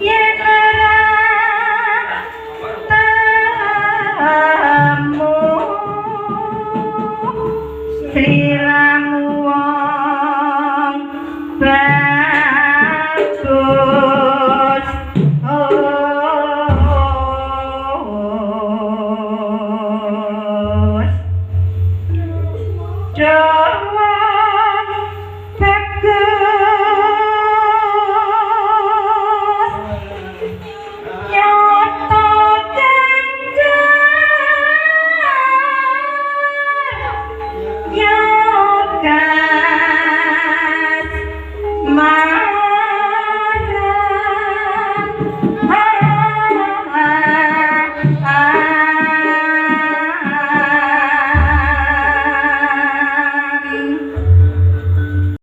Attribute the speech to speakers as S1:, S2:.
S1: Yen ora temu sliramu wong bagus. Wong bagus nyata ganjar yogas maran.